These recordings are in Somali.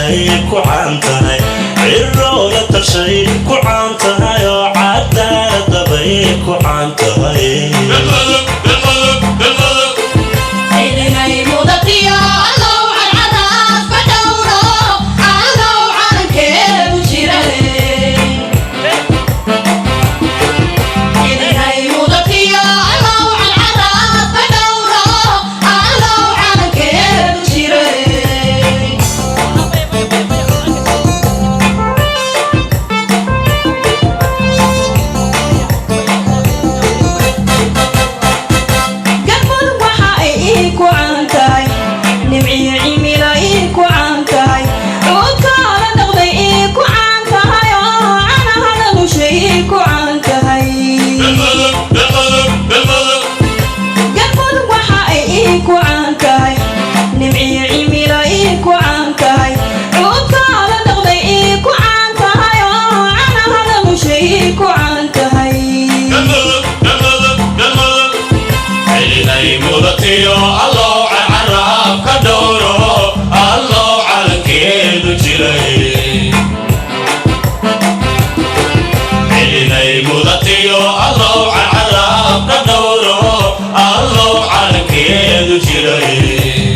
Ay ku caan tahay, ciroola tashay ku caan tahay, oo cadaaladabay ku caan tahay. Cilinay mudatiyo, Allow cadcadaaf ka dhowro, Allow calankeedu jiray. Cilinay mudatiyo, Allow cadcadaaf ka dhowro, Allow calankeedu jiray. Galmudug waxa ay ii ku caan tahay nimciyo cimila ii ku caan tahay, cuudkaala dhaqday ii ku caan tahay, oo canaha dhalushay ii ku caan tahay. Galmudug waxa ay ii ku caan tahay nimciyo cimila ii ku caan tahay, cuudkaala dhaqday ii ku caan tahay, oo canaha dhalushay ii ku caan tahay. Cilinay mudatiyo, Allow caraab ka dhowro, Allow calankeedu jiray. Cilinay mudatiyo, Allow caraab ka dhowro, Allow calankeedu jiray.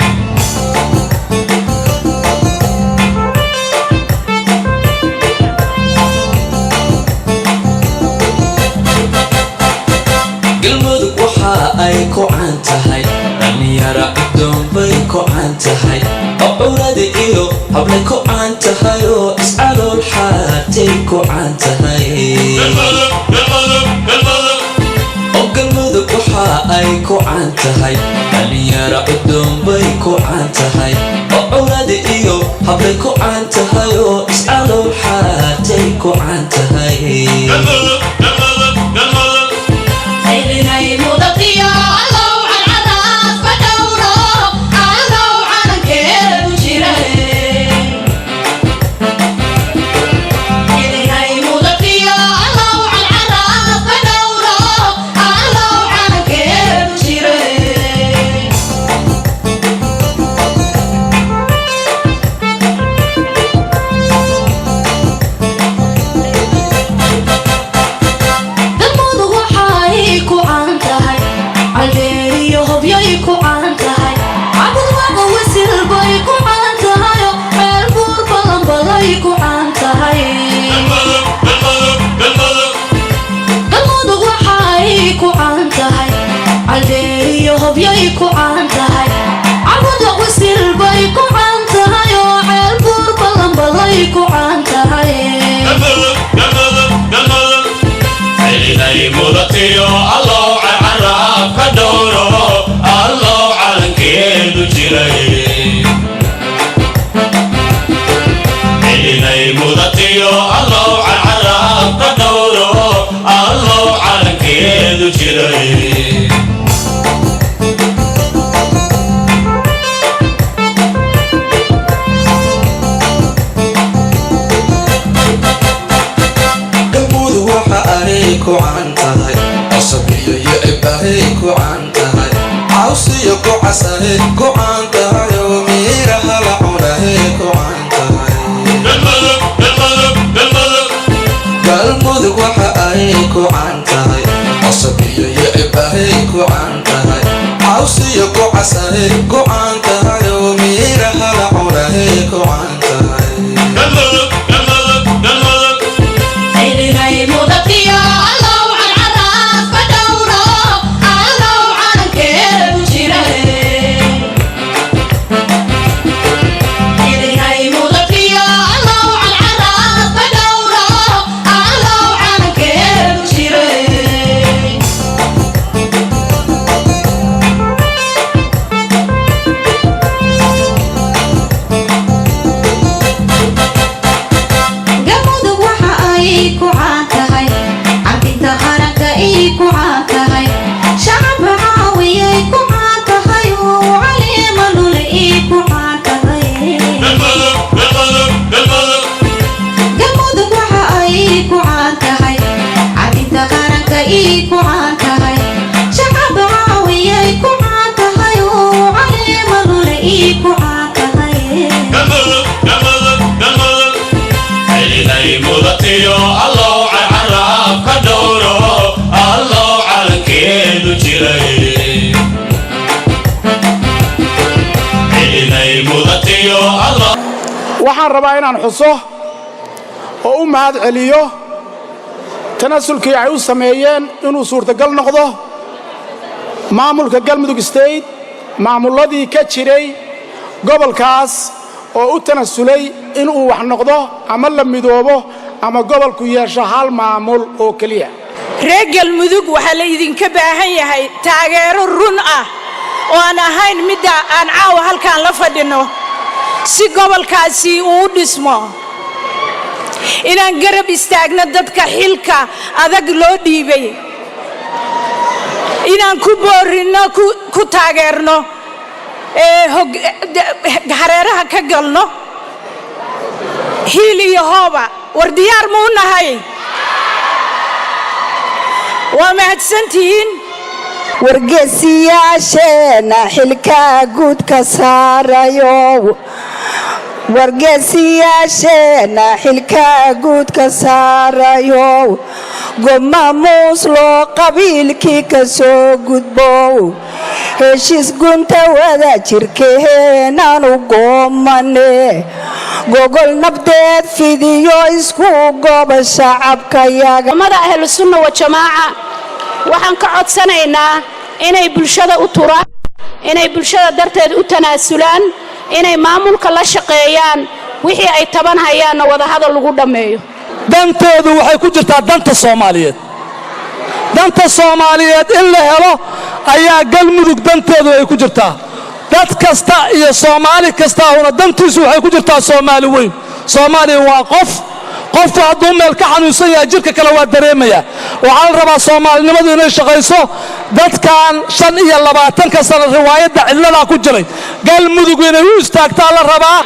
Galmudug waxa ay ku caan tahay dhallinyaro cuddoon bay ku caan tahay, oo curada iyo hablay ku caan tahay, oo iscalool xaartay ku caan tahay. Oo Galmudug waxa ay ku caan tahay dhallinyaro cuddoon bay ku caan tahay, oo curada iyo hablay ku caan tahay, oo iscalool xaartay ku caan tahay. Cilinay mudatiyo, Allow cadcadaaf ka dhowro, Allow calankeedu jiray. Cilinay mudatiyo, Allow cadcadaaf ka dhowro, Allow calankeedu jiray. Galmudug waxay ku caan tahay caldeeriyo hobyay ku caan tahay, Cabudwaqa wasil bay ku caan tahay, meel buur balanbalay ku caan tahay. Galmudug waxay ku caan tahay caldeeriyo hobyay ku caan tahay, Cabudwaq wasil bay ku caan tahay, oo ceel buur balanbalay ku caan tahay. Cilinay mudatiyo, Allow caraab ka dhowro, Allow calankeedu jiray. Cilinay mudatiyo, Allow caraab ka dhowro, Allow calankeedu jiray. Galmudug waxa ay ku caan tahay cosabiyo iyo cibahay ku caan tahay, cawsiyo kucasahay ku caan tahay, oo miiraha la cunahay ku caan tahay. Galmudug waxa ay ku caan tahay cosabiyo iyo cibahay ku caan tahay, cawsiyo kucasahay ku caan tahay, oo miiraha la cunahay ku caan tahay. Cilinay mudatiyo, Allow cadcadaaf ka dhowro, Allow calankeedu jiray. Cilinay mudatiyo, Allow cadcadaaf ka dhowro, Allow calankeedu jiray. Waxaan rabaa inaan xuso oo u mahad celiyo tanasulkii ay u sameeyeen inuu suurtagal noqdo maamulka Galmudug State, maamulladii ka jiray gobolkaas oo u tanasulay inuu wax noqdo ama la midoobo ama gobolku yeesho hal maamul oo keliya. Reer Galmudug, waxaa la idinka baahan yahay taageero run ah oo aan ahayn midda aan caawa halkaan la fadhinno, si gobolkaasi uu u dhismo, inaan garab istaagno dadka xilka adag loo dhiibay, inaan ku boorinno, ku taageerno, hareeraha ka galno, hiil iyo hooba. War diyaar ma u nahay? Waa mahadsantihiin. Wargeesiyaasheena xilkaa guudka saarayo, wargeesiyaasheena xilkaa guudka saarayo, gomaamuus loo qabiilkii ka soo gudbow, heshiis gunta wada jirkeenaanu goomane, gogol nabdeed fidiyo, isku gooba shacabkayaga. Mada Ahlu Sunna wa Jamaaca, waxaan ka codsanaynaa inay bulshada u turaan, inay bulshada darteed u tanaasulaan, inay maamulka la shaqeeyaan, wixii ay taban hayaanna wadahadal lagu dhammeeyo. Danteedu waxay ku jirtaa danta Soomaaliyeed. Danta Soomaaliyeed in la helo ayaa Galmudug danteedu ay ku jirtaa. Dad kasta iyo Soomaali kasta ahuna dantiisu waxay ku jirtaa Soomaali weyn. Soomaaliya waa qof. Qofku hadduu meel ka xanuunsan yahay, jirka kale waa dareemaya. Waxaa la rabaa Soomaalinimadu inay shaqayso. Dadkan 25-ka sano riwaayadda cidladaa ku jiray, Galmudug inay u istaagtaa la rabaa.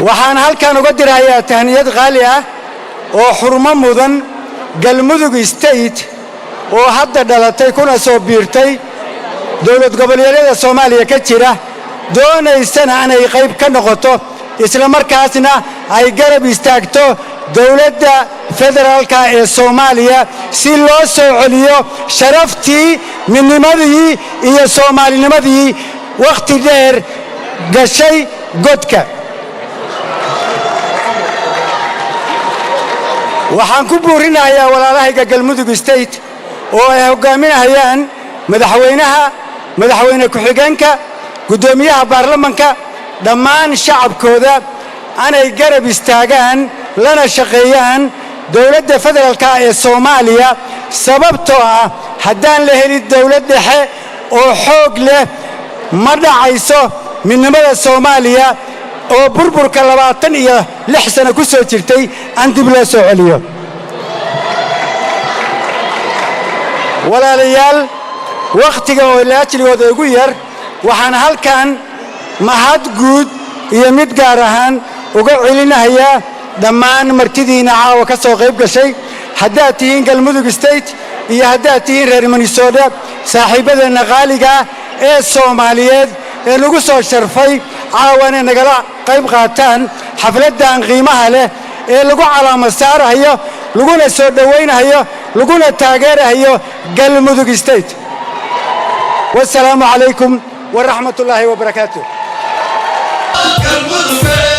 Waxaan halkan uga dirahayaa tahniyad qaali ah oo xurmo mudan Galmudug State oo hadda dhalatay kuna soo biirtay dowlad goboleedyada Soomaaliya ka jira, doonaysana inay qayb ka noqoto, isla markaasna ay garab istaagto dowladda federaalka ee Soomaaliya si loo soo celiyo sharaftii, midnimadii iyo Soomaalinimadii wakhti dheer gashay godka. Waxaan ku buurinahayaa walaalahayga Galmudug State oo ay hoggaaminahayaan madaxweynaha, madaxweyne ku-xigeenka, guddoomiyaha baarlamanka, dhammaan shacabkooda anay garab istaagaan lana shaqeeyaan dowladda federaalka ee Soomaaliya, sababtoo ah haddaan la helin dowlad dhexe oo xoog leh, ma dhacayso midnimada Soomaaliya oo burburka 26 sano ku soo jirtay aan dib loo soo celiyo. Walaalayaal, wakhtiga oo laajligooda ugu yar, waxaan halkan mahad guud iyo mid gaar ahaan uga celinahayaa dhammaan martidiinna caawa ka soo qayb gashay, haddaad tihiin Galmudug State iyo haddaad tihiin reer Minnesota, saaxiibbadeenna qaaligaa ee Soomaaliyeed ee nagu soo sharfay caawa inay nagala qayb qaataan xafladdan qiimaha leh ee lagu calaamo saarahayo, laguna soo dhowaynhayo, laguna taageerahayo Galmudug State. Wasalaamu calaykum waraxmat ullaahi wabarakaatu. Galmudug.